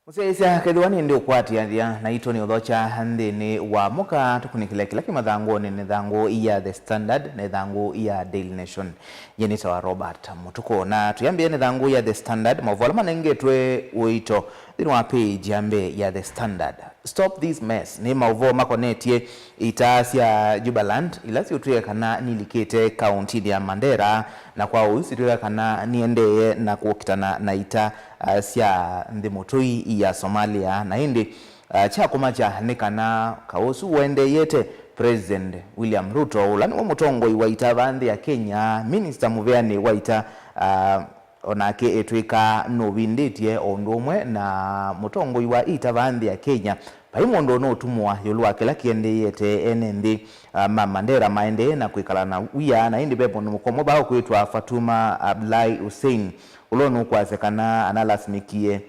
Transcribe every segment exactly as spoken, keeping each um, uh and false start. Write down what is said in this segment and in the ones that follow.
Mũsyaĩĩsya, kethĩwa nĩ ĩndĩ ũkwatĩanĩa naitũ nĩ ũthokya nthĩnĩ wa mũka, tũkunĩkĩle kĩla kĩ mathangũnĩ, nĩ ĩthangũ ya The Standard na ĩthangũ ya Daily Nation. Nyie nĩtawa Robert Mũtukũ, na tũyambĩe nĩ ĩthangũ ya The Standard, maũvoo ala manengetwe ũito nthĩnĩ wa page ya mbee ya The Standard. Stop this mess nĩ maũvoo makonetye ita sya Jubaland ila siũtw'ĩka kana nilikĩte kaũntinĩ ya Mandera, na kwa ũu sitw'ĩka kana niendee na kũkitana na ita, ah, sya nthĩ mũtũi ya Somalia. Na ĩndĩ, ah, kya kũmakya nĩ kana kaũ ũsu ũendeeyete, President William Ruto, ũla nĩwe mũtongoi wa ita vaa nthĩ ya Kenya, minista mũveanĩ wa ita, ah, o nake etw'ĩka nũvindĩtye o ũndũ ũmwe na mũtongoi wa ita vaa nthĩ ya Kenya. Vai mũndũ ũnũũtumũa ĩũlũ wa kĩla kĩendeeyete ene nthĩ, ah, ma Mandera maendee na kwĩkala na wia, na ĩndĩ ve mũndũ mũka ũmwe vaa ũkwĩtwa Fatuma Abdullahi Hussein, ũla ũnũkwasya kana analasimĩkie,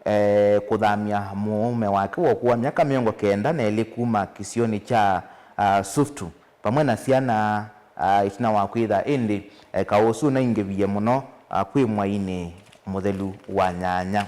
eh, kũthamya mũũme wake wa ũkũũ wa myaka mĩongo kenda na ĩlĩ kuma kĩsionĩ kya, ah, Suftu vamwe na syana, ah, ĩtina wa kwĩtha ĩndĩ, eh, kaũ ũsu ũnaingĩvie mũno, ah, kwĩ mweinĩ mũthelu wa nyanya.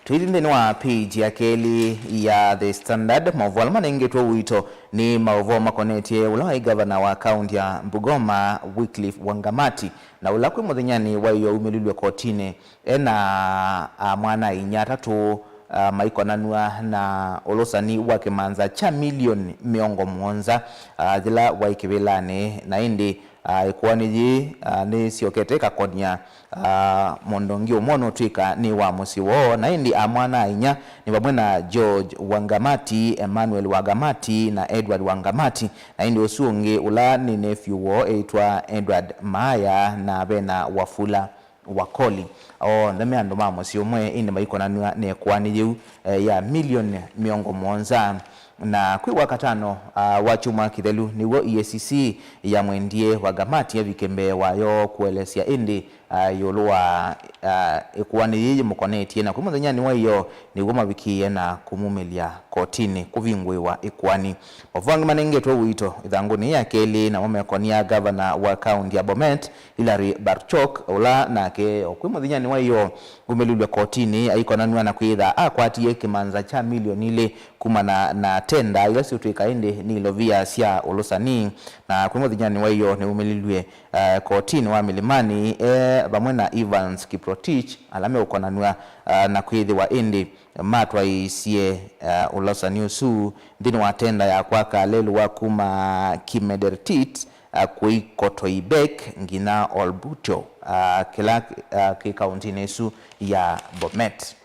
Tũithi nthĩnĩ wa page ya kelĩ ya The Standard, maũvoo ala manengetwe ũito nĩ maũvoo makonetye ũla waĩ gavana wa kaũnti ya Bungoma, Wycliffe Wangamati, na ũla kwĩ mũthenyanĩ wa ĩyoo umĩlilw'e kotinĩ ena, ah, mwana-a-inyia atatũ, ah, maikonanw'a na ũlũsani wa kĩmanza kya milioni mĩongo mũonza, ah, yĩla waĩ kĩvĩlanĩ. Na ĩndĩ, ah, ĩkoani yĩĩ, ah, nĩsyokete ĩkakonia, ah, mũndũ ũngĩ ũmwe ũnũtw'ĩka nĩ wa mũsyĩ woo. Na ĩndĩ a mwana-a-inyia nĩ vamwe na George Wangamati, Emmanuel Wangamati na Edward Wangamati. Na ĩndĩ ũsu ũngĩ ũla nĩ nephew woo eĩtwa Edward Maaya na vena Wafula Wakoli. Onthe me andũ ma mũsyĩ ũmwe, ĩndĩ maikonanw'a na ĩkoani yĩu, eh, ya milioni mĩongo mũonza. Na kwĩ Wakatano, ah, wa kyumwa kĩthelu nĩw'o E A C C yamwendie Wangamati avike mbee wayo kũelesya ĩndĩ, ah, ĩũlũ wa, ah, ĩkoani yĩĩ yĩmũkonetye, na kwĩ mũthenyanĩ wa ĩyoo nĩw'o mavikie na kũmumĩlya kotinĩ kũvingũĩwa ĩkoani. Maũvoo angĩ manengetwe ũito ĩthangũnĩ ya kelĩ namo mekonia gavana wa kaũnti ya Bomet, Hilary Barchok, ũla nake o kwĩ mũthenyanĩ wa ĩyoo umĩlilw'e kotinĩ aikonanw'a na kwĩtha akwatie kĩmanza kya milioni ilĩ kumana na tenda ila siũtw'ĩka ĩndĩ nĩ ilovia sya ũlũsani. Na kwĩ mũthenyanĩ wa ĩyoo nĩumĩlilw'e, eh, kotinĩ wa Milimani, eh, vamwe na Evans Kiprotich, ala meũkonanw'a, ah, na kwĩthĩwa ĩndĩ matwaĩĩsye, eh, ũlũsani ũsu nthĩnĩ wa tenda ya kwaka lelũ wa kuma Kimedertit, ah, kũi Kotoibek nginya Olbutio, ah, kĩla, ah, kĩ kaũntinĩ ĩsu ya Bomet.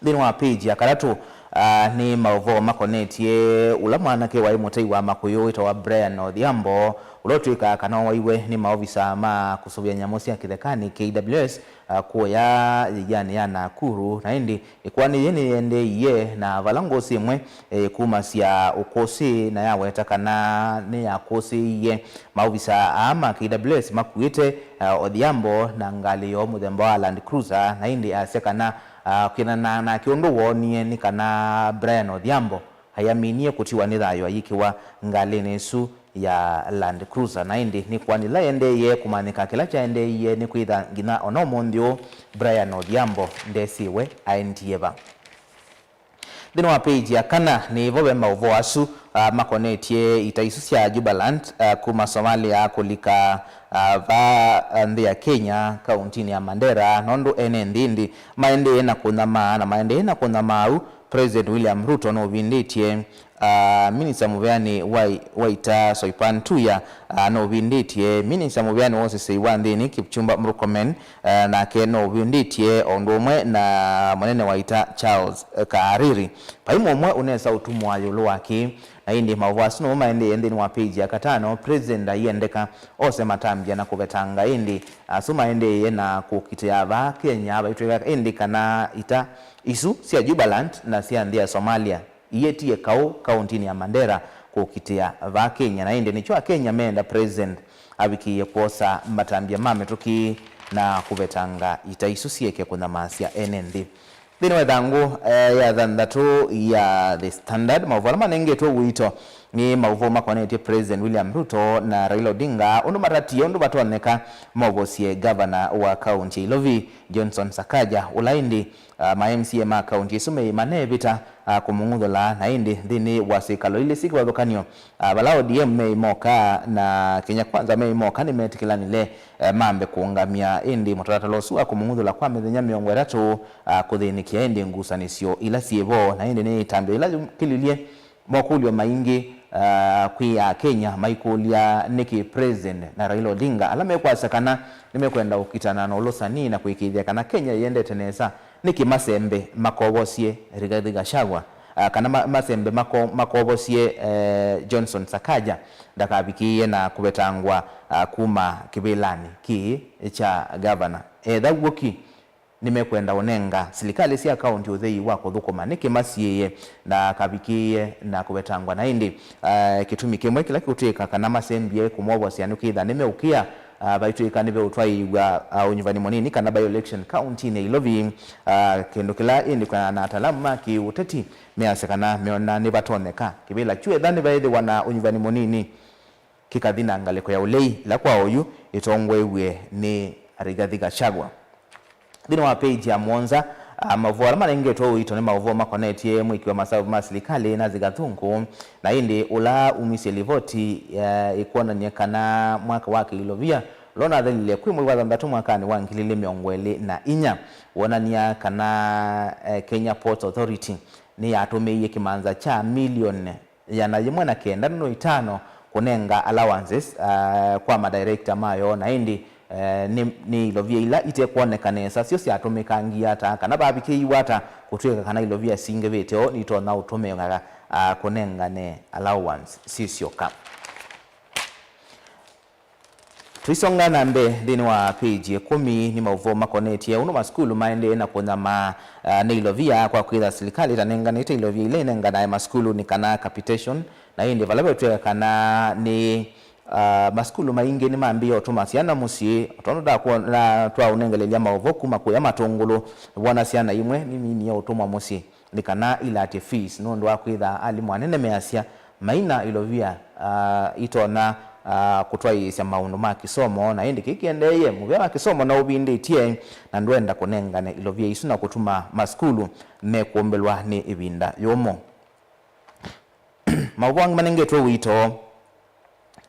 Nthĩnĩ wa page ya katatũ, ah, nĩ maũvoo makonetye ũla mwanake waĩ mũtei wa makũyũ wĩtawa Brian Odhiambo, ũla ũtw'ĩkaa kana waiwe nĩ maovisa ma kũsũvĩa nyamũ sya kĩthekanĩ, K W S, ah, kũya yĩianĩ ya Nakuru. Na ĩndĩ ĩkoani yĩĩ nĩyendeeie na vala ngũsĩ ĩmwe, eh, kumasya ũkũsĩ na yaweta kana nĩyakũsĩĩie. Maovisa aa ma K W S makuĩte, eh, Odhiambo na ngalĩ yoo mũthemba wa Land Cruiser, na ĩndĩ asya kana, ah, kwĩanana nake ũndũ woonie nĩ kana Brian Odhiambo ayaminie kũtiwa nĩ thayũ ayĩkĩwa ngalĩnĩ ĩsu ya Land Cruiser. Na ĩndĩ nĩ ĩkoani yĩla yendeeie kũmanyĩka kĩla kyaendeeie, nĩ kwĩtha nginya ona ũmũnthĩ ũũ Brian Odhiambo ndesĩwe aendie va. Nthĩnĩ wa page ya kana nĩvo ve maũvoo asu, ah, makonetye ita isu sya Jubaland, ah, kuma Somalia kũlika, ah, va, ah, nthĩ ya Kenya, kaũntinĩ ya Mandera, nũndũ ene nthĩ ĩndĩ maendee na kũnyamaa na maendee na kũnyamaa. Ũu President William Ruto nũvindĩtye, ah, minista mũveanĩ wa, wa ita Soipan Tuya, ah, nũvindĩtye minista mũveanĩ wa ũsesei wa nthĩnĩ Kipchumba Murkomen, eh, nake nũvindĩtye o ũndũ ũmwe na mũnene wa ita Charles Kariri. Vai mũmwe ũnesa ũtumwa ĩũlũ wa kĩĩ, na ĩndĩ maũvoo asu nĩmo maendee nthĩnĩ wa page ya katano. President aiendeka ose matambya na kũvetanga, ĩndĩ asu maendee na kũkitĩa vaa Kenya vaitwĩka ĩndĩ kana ita isu sya Jubaland na sya nthĩ ya Somalia iĩtie kaũ kaũntinĩ ya Mandera kũkitĩa vaa Kenya, na ĩndĩ nĩkyo Akenya meenda President avikĩĩe kwosa matambya ma mĩtũkĩ na kũvetanga ita isu sieke kũnyamaasya ene nthĩ. Nthĩnĩ wa ĩthangũ, eh, ya thanthatũ ya The Standard, maũvoo ala manengetwe ũito Nĩ maũvoo makonetye President William Ruto na Raila Odinga ũndũ matatie ũndũ vatonyeka movosye ngavana wa kaunti ya Ilovi, Johnson Sakaja, ũla ĩndĩ, ah, ma M C A ma kaunti ĩsu meĩ manevĩta, ah, kũmũng'uthũla, na ĩndĩ nthĩnĩ wa syĩkalo ilĩ syĩ kĩvathũkany'o, ah, vala O D M meĩ moka na Kenya Kwanza meĩ moka nĩmetĩkĩlanile, eh, mambe kũũngamya ĩndĩ mũtalatala ũsu wa kũmũng'uthũla kwa mĩthenya mĩongo ĩtatũ, ah, kũthĩnĩkĩa ĩndĩ ngusanĩsyo ila syĩ vo, na ĩndĩ nĩ ĩtambya ila yũkĩlilye mokũlyo maingĩ, ah, kwĩ Akenya maikũlya nĩkĩ President na Raila Odinga, ala mekwasya kana nĩmekwenda ũkitana na ũlũsani na kũĩkĩĩthya kana Kenya yĩendete nesa, nĩkĩ masembe makovosye Rigathi Gachagua, ah, kana ma-, masembe mako-, makovosye, eh, Johnson Sakaja ndakavikĩĩe na kũvetangwa, ah, kuma kĩvĩlanĩ kĩĩ kya gavana. Etha w'o ki, nĩmekwenda ũnenga silikalĩ sya kaunti ũthei wa kũthũkũma nĩkĩ masiĩĩe na kavikĩĩe na kũvetangwa. Na ĩndĩ, ah, kĩtumi kĩmwe kĩla kĩũtw'ĩka kana masembie kũmwovosya nĩkwĩtha nĩmeũkĩa, ah, vaitw'ĩka nĩveũtwaĩĩw'a, ah, ũnyuvani mũnini kana by-election kauntinĩ ya Ilovi, ah, kĩndũ kĩla ĩndĩ kwĩanana na ataalamu ma kĩũteti measya kana meona nĩvatonyeka kĩvĩla kyu etha nĩveethĩwa na ũnyuvani mũnini kĩkathi na ngalĩko ya ũlei, ĩla kwa oyu ĩtongoew'e nĩ Rigathi Gachagua. Nthĩnĩ wa page ya mũonza, ah, maũvoo ala manengetwe ũito nĩ maũvoo makonetye mwĩki wa masavu ma silikalĩ Nancy Gathungu, na ĩndĩ ũla umisye livoti, eh, ĩkwonany'a kana mwaka wa kĩilovia ũla ũnathelile kwĩ mwei wa thanthatũ mwakanĩ wa ngili ilĩ mĩongo ĩlĩ na inya wonany'a kana, eh, Kenya Ports Authority nĩyatũmĩie kĩmanza kya milioni ĩana yĩmwe na kenda nũndũ itano kũnenga allowances, ah, kwa madirector mayo, na ĩndĩ, eh, nĩ, nĩ ilovia ila itekwoneka nesa syo syatũmĩkangie ata kana vavikĩiwe ata kũtw'ĩka kana ilovia singĩvĩte ũu nitonya ũtũmĩawa, ah, kũnengane allowance sisyoka. Tũisonga na mbee, nthĩnĩ wa page ĩkũmi nĩ maũvoo makonetye ũndũ masukulu maendee na kũnyamaa, ah, nĩ ilovia kwa kwĩtha silikalĩ ĩtanenganĩte ilovia ila inenganae masukulu nĩ kana capitation, na ĩndĩ vala vetw'ĩka kana nĩ, ah, masukulu maingĩ nĩmambĩĩe ũtũma syana mũsyĩ, o tondũ ndakwona twaũnengelelya maũvoo kuma kũya Matũngũlũ, wona syana imwe niminie ũtũmwa mũsyĩ nĩ kana ilatye fees, nũndũ wa kwĩtha alimũ anene measya maina ilovia, ah, itonya, ah, kũtwaĩĩsya maũndũ ma kĩsomo, na ĩndĩ kĩĩ kĩendeeye, mũvea wa kĩsomo no ũvindĩtye na ndwenda kũnengane ilovia isu na kũtuma masukulu mekũmbĩlwa nĩ ĩvinda yũmũ. Maũvoo angĩ manengetwe ũito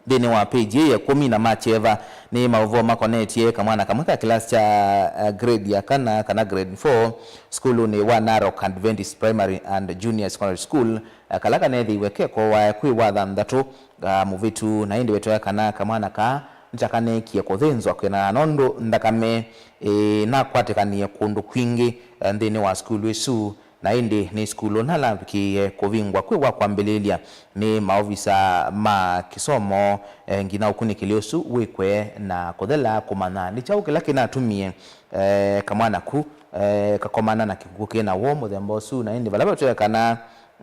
nthĩnĩ wa page ĩĩ ya ĩkũmi na ma kyeva nĩ maũvoo makonetye kamwana kamwe ka kĩlasi kya, eh, grade ya kana, kana grade four, sukulunĩ wa Narok Adventist Primary and Junior Secondary School, eh, kala kanethĩiwe kekoae kwĩ wa thanthatũ, ah, mũvĩtu, na ĩndĩ vetw'ĩka kana kamwana kaa nĩtakanĩkie kũthĩnzwa kwĩanana na ũndũ nthakame, eh, nakwatĩkanie kũndũ kwingĩ, eh, nthĩnĩ wa sukulu ĩsu. Na ĩndĩ nĩ sukulu nalavikĩie kũvingwa kwĩ wa kwambĩlĩlya nĩ maovisa ma kĩsomo, eh, nginya ũkunĩkĩli ũsu wĩkwe na kũthela kũmanya nĩ kyaũ kĩla kĩnatumie, eh, kamwana ku, eh, kakomana na kĩkw'ũ kĩ na woo mũthemba ũsu. Na ĩndĩ vala vetw'ĩka kana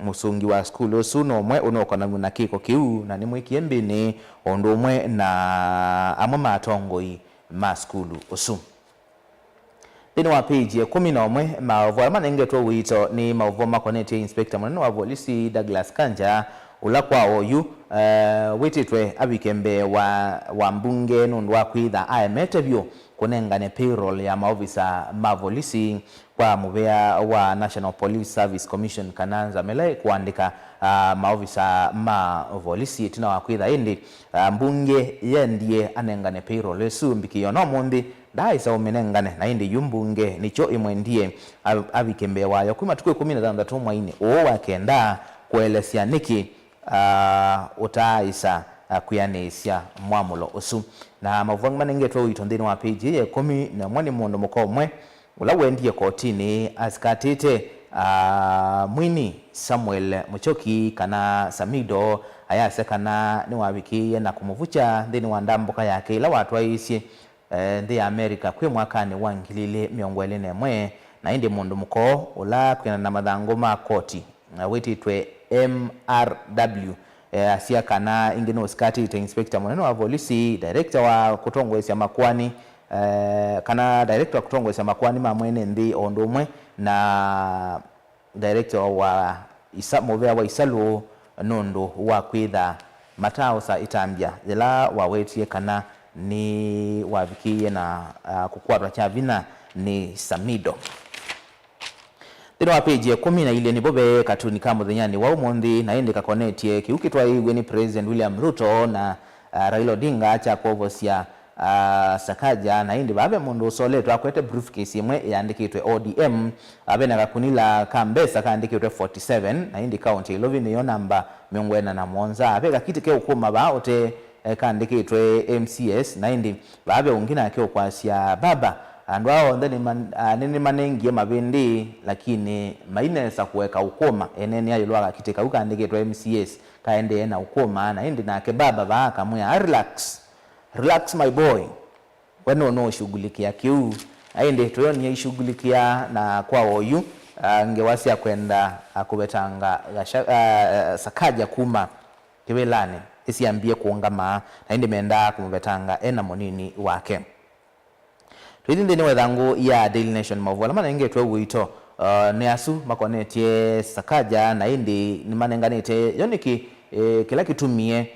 mũsungi wa sukulu ũsu no ũmwe ũnũkonaw'a na kĩko kĩu na nĩmwĩkie mbĩnĩ o ũndũ ũmwe na amwe ma atongoi ma sukulu ũsu. Nthĩnĩ wa page ya ĩkũmi na ũmwe, maũvoo ala manengetwe ũito nĩ maũvoo makonetye Inspector mũnene wa volisi Douglas Kanja, ũla kwa oyu, eh, wĩtĩtwe avike mbee wa, wa mbunge nũndũ wa kwĩtha aemete vyũ kũnengane payroll ya maovisa ma volisi kwa mũvea wa National Police Service Commission kana nzama ĩla ĩkũandĩka, ah, maovisa ma volisi. Ĩtina wa kwĩtha ĩndĩ, ah, mbunge yendie anengane payroll ĩsu, mbikĩĩo no mũnthĩ ndaaĩsa ũmĩnengane, na ĩndĩ yu mbunge nĩkyo ĩmwendie av-, avike mbee wayo kwĩ matukũ ĩkũmi na thanthatũ mweinĩ ũũ wa kenda kũelesya nĩkĩ, ah, ũtaaĩsa, ah, kwĩanĩsya mwamũlo ũsu. Na maũvoo angĩ manengetwe ũito nthĩnĩ wa page ya ĩkũmi na ũmwe nĩ mũndũ mũka ũmwe ũla wendie kotinĩ asikatĩte, ah, mwini Samuel Muchoki kana Samido, ayasya kana nĩwavikĩie na kũmũvukya nthĩnĩ wa ndambũka yake ĩla watwaĩĩsye eh, nthĩ ya America kwĩ mwakanĩ wa ngili ilĩ mĩongo ĩlĩ na ĩmwe, na ĩndĩ mũndũ mũka ũla kwĩanana na mathangũ ma koti, eh, wĩtĩtwe M R W, eh, asya kana ĩngĩ nũsikatĩte inspector mũnene wa volisi, director wa kũtongoesya makoani, eh, kana director wa kũtongoesya makoani ma mwene nthĩ o ũndũ ũmwe na director wa isa-, mũvea wa isalũ, nũndũ wa kwĩtha mataaosa ĩtambya yĩla wawetie kana nĩwavikĩie na, ah, kũkwatwa kya vinya nĩ Samido. Nthĩnĩ wa page ya ĩkũmi na ilĩ nĩvo ve katuni ka mũthenyanĩ wa ũmũnthĩ, na ĩndĩ kakonetye kĩu kĩtwaĩĩw'e nĩ President William Ruto na, ah, Raila Odinga kya kwovosya, ah, Sakaja, na ĩndĩ vaa ve mũndũ ũsoletwe akwete briefcase ĩmwe ĩandĩkĩtwe O D M, ah, ve na kakunila ka mbesa kaandĩkĩtwe forty seven, na ĩndĩ kaũntĩ ya Ilovi nĩyo namba mĩongo ĩna na mũonza. Ve kakitĩ ke ũkũma vaa ũte, eh, kaandĩkĩtwe M C S, na ĩndĩ vaa ve ũngĩ nake ũkwasya, "Baba, andũ aa onthe nĩman-, ah, nĩnĩmanengie mavĩndĩ, lakini mainesa kũeka ũkũma." Eneenea ĩũlũ wa kakitĩ kau kaandĩkĩtwe M C S kaendee na ũkũma, na ĩndĩ nake baba vaa akamwĩa, "Ah, relax. Relax, my boy. We nũnũũshughulikia kĩu." Na ĩndĩ tũyonie ishughulikia na kwa oyu, ah, ngewa sya kwenda, ah, kũvetanga Gasha-, ah, Sakaja kuma kĩvĩlanĩ ĩsyambie kũũngama, na ĩndĩ mendaa kũmũvetanga e na mũnini wake. Tũithi nthĩnĩ wa ĩthangũ ya Daily Nation, maũvoo ala manengetwe ũito, uh, nĩ asu makonetye Sakaja, na ĩndĩ nĩmanenganĩte yo nĩkĩ, eh, kĩla kĩtumie,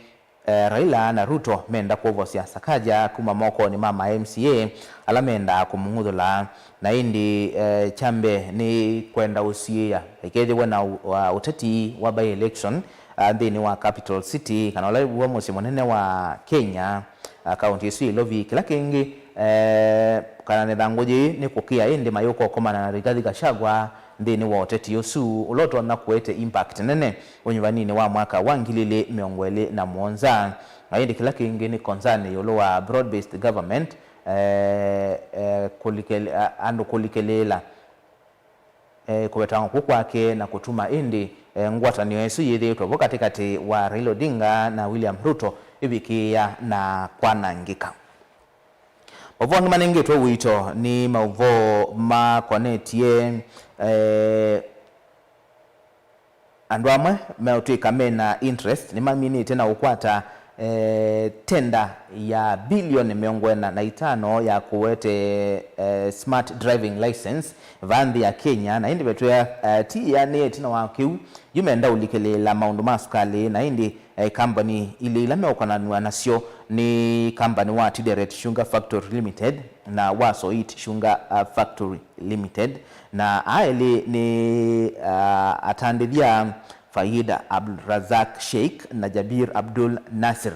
eh, Raila na Ruto menda kwovosya Sakaja kuma mokonĩ ma ma M C A ala mendaa kũmũng'uthũla. Na ĩndĩ, eh, kya mbee nĩ kwenda ũsiĩĩa ĩkethĩwe na ũ-, wa ũteti wa by-election, ah, nthĩnĩ wa capital city, kana ũla wĩw'a mũsyĩ mũnene wa Kenya, ah, kaũntĩ ĩsu ya Ilovi. Kĩla kĩngĩ, eh, kana nĩ thangũ yĩĩ nĩ kũkĩa, ĩndĩ mayũka ũkomana na Rigathi Gachagua nthĩnĩ wa ũteti ũsu, ũla ũtonya kũete impact nene ũnyuvaninĩ wa mwaka wa ngili ilĩ mĩongo ĩlĩ na mũonza. Na ĩndĩ kĩla kĩngĩ nĩ concern ĩũlũ wa broad-based government, eh, eh, kũlikĩl-, a-, andũ kũlikĩlĩĩla, eh, kũvetangwa kũu kwake na kũtuma ĩndĩ, eh, ngwatanĩo ĩsu yĩthĩĩtwe vo katĩkatĩ wa Raila Odinga na William Ruto ĩvikĩĩa na kwanangĩka. Maũvoo angĩ manengetwe ũito nĩ maũvoo makonetye, eh, andũ amwe meũtw'ĩka mena interest nĩmaminĩte na ũkwata, eh, tenda ya bilioni mĩongo ĩna na itano ya kũete, eh, smart driving license vaa nthĩ ya Kenya, na ĩndĩ vetwĩa, eh, ti ĩanĩe ĩtina wa kĩu, yu menda ũlikĩlĩĩla maũndũ ma sukalĩ, na ĩndĩ, eh, kambani ilĩ ila meũkonanw'a nasyo nĩ kambani wa Tideret Sugar Factory Limited na wa Soit Sugar, uh, Factory Limited, na aa elĩ nĩ, uh, atandĩthya Faid Abdulrazak Sheikh na Jabir Abdul Nasir.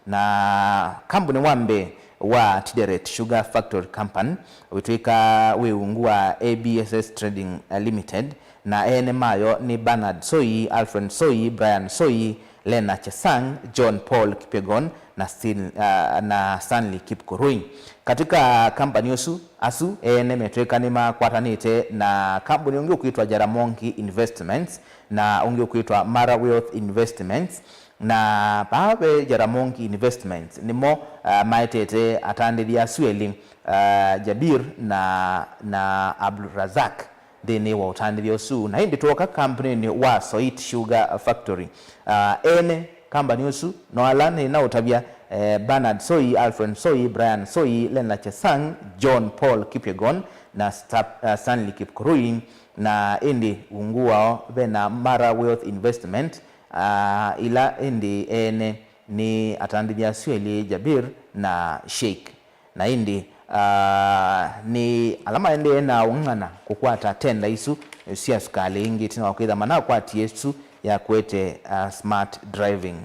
Na kambuni wa mbee wa Tideret Sugar Factory Company wĩtw'ĩka wĩ ungu wa A B S S Trading Limited, na ene mayo nĩ Bernard Soi, Alfred Soi, Brian Soi, Lena Chesang, John Paul Kipyegon, na Stin-, ah, na Stanley Kipkurui. Katika kambani ũsu, asu ene metwĩka nĩmakwatanĩte na kambuni ũngĩ ũkwĩtwa Jaramogi Investments na ũngĩ ũkwĩtwa Mara Wealth Investments, na vaa ve Jaramogi Investments nĩmo, ah, maetete atandĩthya asu elĩ, ah, Jabir na, na Abdulrazak nthĩnĩ wa ũtandĩthya ũsu. Na ĩndĩ twoka kampanĩnĩ wa Soit Sugar Factory, ah, ene kambani ũsu no ala nĩnaũtavya, eh, Bernard Soi, Alfred Soi, Brian Soi, Lena Chesang, John Paul Kipyegon, na Sta-, ah, Stanley Kipkurui, na ĩndĩ ungu wao vena Mara Wealth Investment, ah, ila ĩndĩ ene nĩ atandĩthya asu elĩ, Jabir na Sheikh. Na ĩndĩ, ah, nĩ ala maendee na ũng'ang'ana kũkwata tenda isu sya sukalĩ ĩngĩ ĩtina wa kwĩtha manakwatie ĩsu ya kũete, ah, smart driving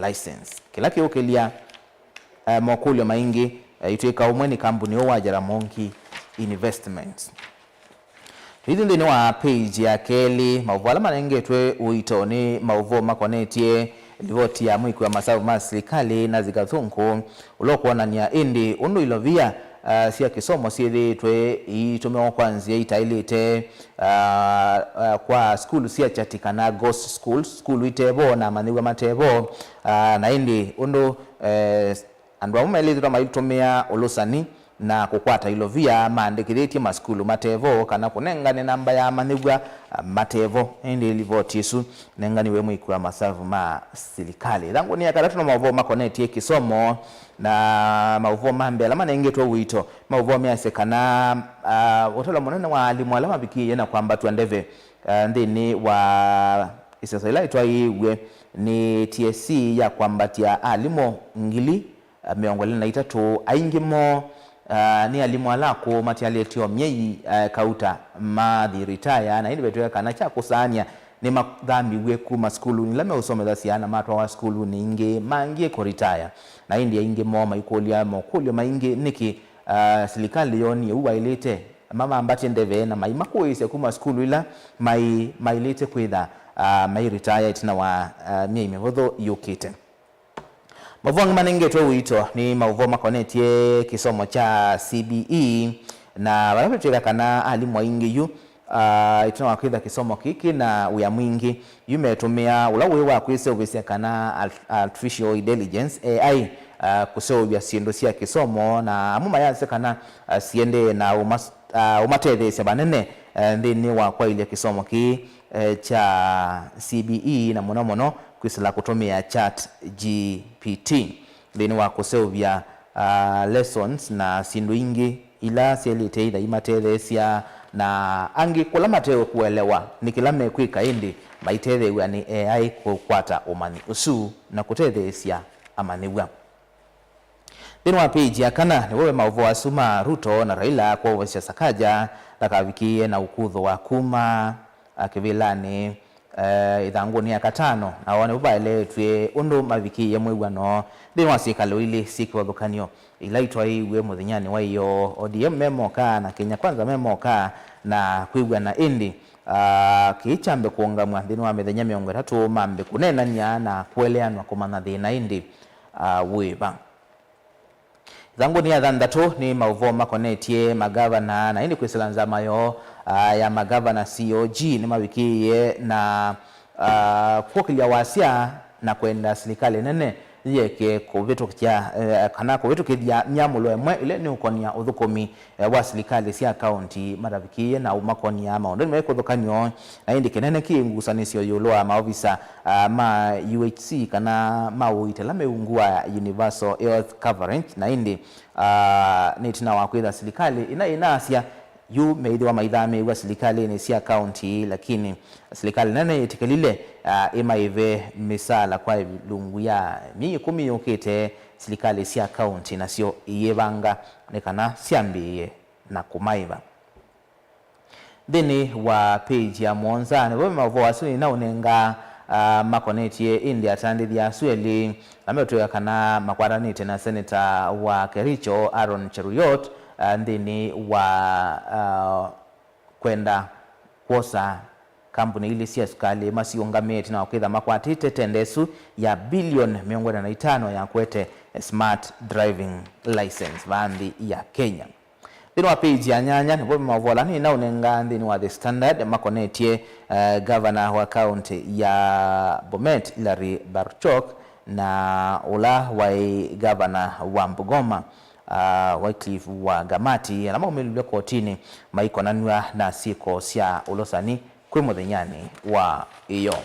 license. Kĩla kĩũkĩlya, ah, mokũlyo maingĩ, ah, itw'ĩka ũmwe nĩ kambuni ũũ wa Jaramogi Investments. Tũithi nthĩnĩ wa page ya kelĩ, maũvoo ala manengetwe ũito nĩ maũvoo makonetye livoti ya mwĩki wa masavu ma silikalĩ Nathi Gathungu, ũla ũkwonany'a ĩndĩ ũndũ ilovia, ah, sya kĩsomo syĩthĩĩtwe iitũmĩwa kwa nzĩa itaĩlĩte, ah, ah, kwa sukulu sya kyati kana ghost schools, sukulu itevo na amanyĩw'a matevo, ah, na ĩndĩ ũndũ, eh, andũ amwe mailĩtwe maitũmĩa ũlũsani na kũkwata ilovia maandĩkĩthĩtye masukulu matevo kana kũnengane namba ya amanyĩw'a, ah, matevo. Ĩndĩ livoti ĩsu nenganiwe mwĩki wa masavu ma silikalĩ. Ĩthangũnĩ ya katatũ nĩ maũvoo makonetye kĩsomo, na maũvoo ma mbee ala manengetwe ũito, maũvoo measya kana, ah, ũtalo mũnene wa alimũ ala mavikĩĩe na kwambatw'a ndeve, ah, nthĩnĩ wa ĩseso ĩla ĩtwaĩĩw'e, Nĩ T S C ya kwambatya alimũ ngili mĩongo ĩlĩ na itatũ, aingĩ moo, ah, nĩ alimũ ala akũũ matialĩte o myei, ah, kauta mathi retire, na ĩndĩ vetw'ĩka kana kya kũsaanĩa nĩmathambiw'e kuma sukulunĩ ila meũsomethasya na matwawa sukulunĩ ingĩ mangĩ kũretire. Na ĩndĩ aingĩ moo maikũlya mokũlyo maingĩ, nĩkĩ, ah, silikalĩ yoonie ũu waĩlĩte mamambatye ndeve na maimakũĩĩsya kuma sukulu ila mai-, maĩlĩte kwĩtha, ah, mai retire ĩtina wa, ah, myei mĩvũthũ yũkĩte. Maũvoo angĩ manengetwe ũito nĩ maũvoo makonetye kĩsomo kya C B E, na vala vetw'ĩka kana alimũ aingĩ yu, ah, ĩtina wa kwĩtha kĩsomo kĩĩ kĩ na wĩa mwingĩ, yu metũmĩa ũla ũĩ wa kwĩseũvĩsya kana art-, artificial intelligence, A I, ah, kũseũvya syĩndũ sya kĩsomo, na amwe mayasya kana, ah, siendee na ũmas-, ah, ũmatetheesya vanene, eh, nthĩnĩ wa kwaĩlya kĩsomo kĩĩ, eh, kya C B E, na mũno mũno kwĩsĩla kũtũmĩa Chat G P T nthĩnĩ wa kũseũvya, ah, lessons na syĩndũ ingĩ ila syaĩlĩte either imatetheesya, na angĩ kũla mate kũelewa nĩ kĩla mekwĩka, ĩndĩ maitetheew'a nĩ A I kũkwata ũmanyi ũsu na kũtetheesya amanyĩw'a. Nthĩnĩ wa page ya kana, nĩvo ve maũvoo asu ma Ruto na Raila kwoovosya Sakaja ndakavikĩĩe na ũkuthũwa kuma, ah, kĩvĩlanĩ, eh, ĩthangũnĩ ya katano, na woo nĩvo vaeleetw'e ũndũ mavikĩĩe mwĩw'ano nthĩnĩ wa syĩkalo ilĩ syĩ kĩvathũkany'o ila itwaĩiw'e mũthenyanĩ wa ĩyoo, O D M me moka na Kenya Kwanza me moka, na kwĩw'ana ĩndĩ, ah, kĩĩ kyambe kũũngamw'a nthĩnĩ wa mĩthenya mĩongo ĩtatũ, mambe kũneenany'a na kũeleanw'a kũmanya thĩna ĩndĩ, ah, wĩva. Ĩthangũnĩ ya thanthatũ nĩ maũvoo makonetye magavana, na ĩndĩ kwĩsĩla nzama yoo, ah, ya magavana C O G nĩmavikĩĩe na, ah, kwũkĩlya wasya na kwenda silikalĩ nene yĩeke kũvĩtũkya, eh, kana kũvĩtũkĩthya myamũlo ĩmwe ĩla nĩũkonia ũthũkũmi, eh, wa silikalĩ sya kaũnti matavikĩĩe na ũmakonia maũndũnĩ me kĩvathũkany'o, na ĩndĩ kĩnene kĩ ngusanĩsyo ĩũlũ wa maovisa, ah, ma U H C kana ma ũiiti ala me ungu wa Universal Health Coverage, na ĩndĩ, ah, nĩ ĩtina wa kwĩtha silikalĩ ĩna ĩnaasya yu meĩthĩwa maithamĩĩw'a silikalĩnĩ sya kaũnti, lakini silikalĩ nene yĩtĩkĩlile, ah, ĩmaĩve mĩsaala kwa ĩlungu ya myei ĩkũmi yũkĩte, silikalĩ sya kaũnti nasyo iyĩvanga nĩ kana syambĩĩe na kũmaĩva. Nthĩnĩ wa page ya mũonza, nĩvo maũvoo asu nĩnaũnenga, ah, makonetye ĩndĩ atandĩthya asu elĩ, na metwĩa kana makwatanĩte na seneta wa Kericho, Aaron Cheruiyot, ah, nthĩnĩ wa, ah, kwenda kwosa kambuni ilĩ sya sukalĩ masiũngamĩe ĩtina wa kwĩtha makwatĩte tenda ĩsu ya bilioni mĩongo ĩna na itano ya kũete smart driving license vaa nthĩ ya Kenya. Nthĩnĩ wa page ya nyanya, nĩvo maũvoo ala nĩnaũnenga nthĩnĩ wa The Standard makonetye, eh, gavana wa kaũntĩ ya Bomet, Hilary Barchok, na ũla waĩ gavana wa Bungoma, ah, Wycliffe Wangamati, ala maumĩlilw'e kotinĩ maikonanw'a na syĩko sya ũlosani kwĩ mũthenyanĩ wa ĩyoo.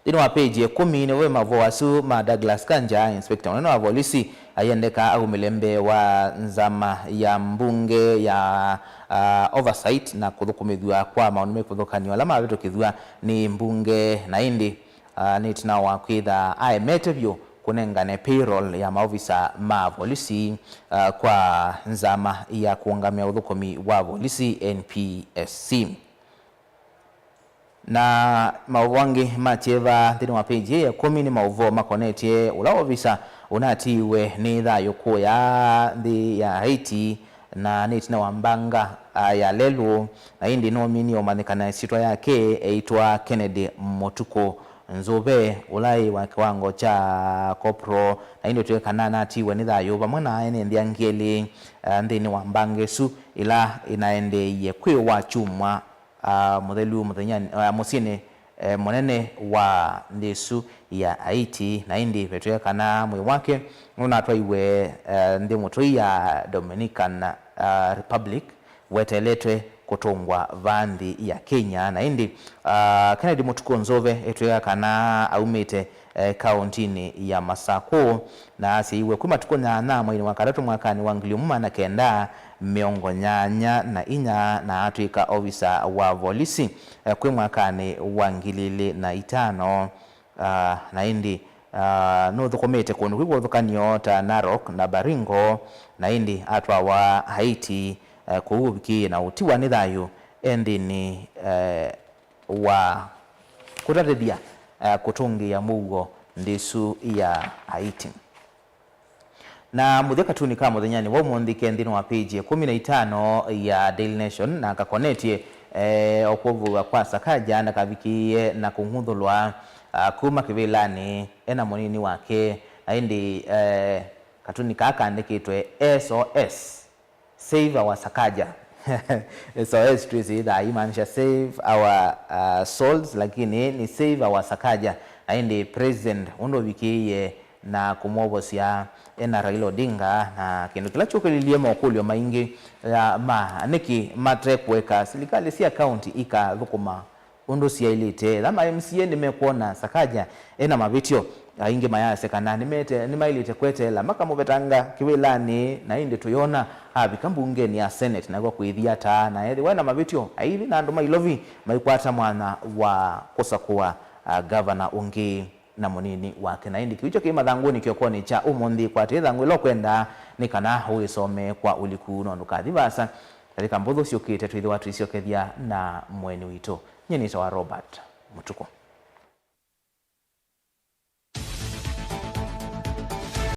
Nthĩnĩ wa page ya ĩkũmi nĩvo ve maũvoo asu ma Douglas Kanja, inspector mũnene wa volisi, ayendeka aumĩle mbee wa nzama ya mbunge ya, ah, oversight na kũthũkũmĩthw'a kwa maũndũ me kĩvathũkany'o ala mavĩtũkĩthw'a nĩ mbunge, na ĩndĩ, ah, nĩ ĩtina wa kwĩtha aemete vyũ kũnengane payroll ya maovisa ma volisi, ah, kwa nzama ya kũũngamĩa ũthũkũmi wa volisi, N P S C. Na maũvoo angĩ ma kyeva nthĩnĩ wa page ya ĩkũmi nĩ maũvoo makonetye ũla ovisa ũnatiiwe nĩ thayũ kũya nthĩ ya Haiti, na nĩ ĩtina wa mbanga, ah, ya lelũ, na ĩndĩ nũminie ũmanyĩkana ĩsyĩtwa yake eĩtwa Kennedy Mũtukũ Nzũve, ũla ĩ wa kĩwango kya corporal, na ĩndĩ ũtw'ĩkana natiiwe nĩ thayũ vamwe na ene nthĩ angĩ elĩ, ah, nthĩnĩ wa mbanga ĩsu ĩla ĩnaendeeie kwĩ wa kyumwa, ah, mũthelu mũthenyanĩ, ah, mũsyĩnĩ, eh, mũnene wa nthĩ ĩsu ya Haiti, na ĩndĩ vetw'ĩkana mwĩĩ wake nũnatwaiwe, eh, nthĩ mũtũi ya Dominican, ah, Republic, weteeletwe kũtũngwa vaa nthĩ ya Kenya. Na ĩndĩ, ah, Kennedy Mũtukũ Nzũve etw'ĩka kana aumĩte, eh, kaũntinĩ ya Masakũ, na asyaiwe kwĩ matukũ nyanya mweinĩ wa katatũ mwakanĩ wa ngili ĩmwe maana kenda mĩongo nyanya na inya na atw'ĩka ovisa wa volisi, eh, kwĩ mwakanĩ wa ngili ilĩ na itano. Ah, na ĩndĩ, ah, nũthũkũmĩte kũndũ kwĩ kĩvathũkany'o ta Narok na Baringo, na ĩndĩ atwawa Haiti, eh, kũu ũvikĩie na ũtiwa nĩ thayũ e nthĩnĩ, eh, wa kũtatĩthya, eh, kũtũngĩĩa mũuo nthĩ ĩsu ya Haiti. Na mũthya katuni ka mũthenyanĩ wa ũmũnthĩ ke nthĩnĩ wa page ĩkũmi na itano ya Daily Nation, na kakonetye, eh, o kwovow'a kwa Sakaja ndakavikĩie na kũng'uthũlwa, ah, kuma kĩvĩlanĩ e na mũnini wake, na ĩndĩ, eh, katuni kaa kaandĩkĩtwe S O S, Save Our Sakaja. S O S twĩsĩ ĩthaa imaanisha Save Our, uh, Souls, lakini nĩ Save Our Sakaja. Na ĩndĩ President ũndũ ũvikĩie na kũmwovosya e na Raila Odinga, na kĩndũ kĩla kyũkĩlilye mokũlyo maingĩ, ya, ma nĩkĩ mate kũeka silikalĩ sya kaunti ikathũkũma ũndũ syaĩlĩte. Etha ma M C A nĩmekwona Sakaja e na mavĩtyo, aingĩ mayasya kana nĩmete-, nĩmaĩlĩte kweteela makamũvetanga kĩvĩlanĩ, na ĩndĩ tũyona avika mbungenĩ ya Senate, nakw'o kwĩthi ata? Na ethĩwa e na mavĩtyo, aithi na andũ ma Ilovi maikwata mwanya wa kũsakũa, ah, gavana ũngĩ na mũnini wake. Na ĩndĩ kĩu kyo kĩ mathangũnĩ kĩokonĩ kya ũmũnthĩ. Kwata ĩthangũ ĩla ũkwenda nĩ kana ũĩsome kwa ũliku, no ndũkathi vaasa. Ndatĩka mbũthũ syũkĩte twĩthĩwa tũisyokethya na mũeni witũ. Nyie nĩtawa Robert Mũtuku.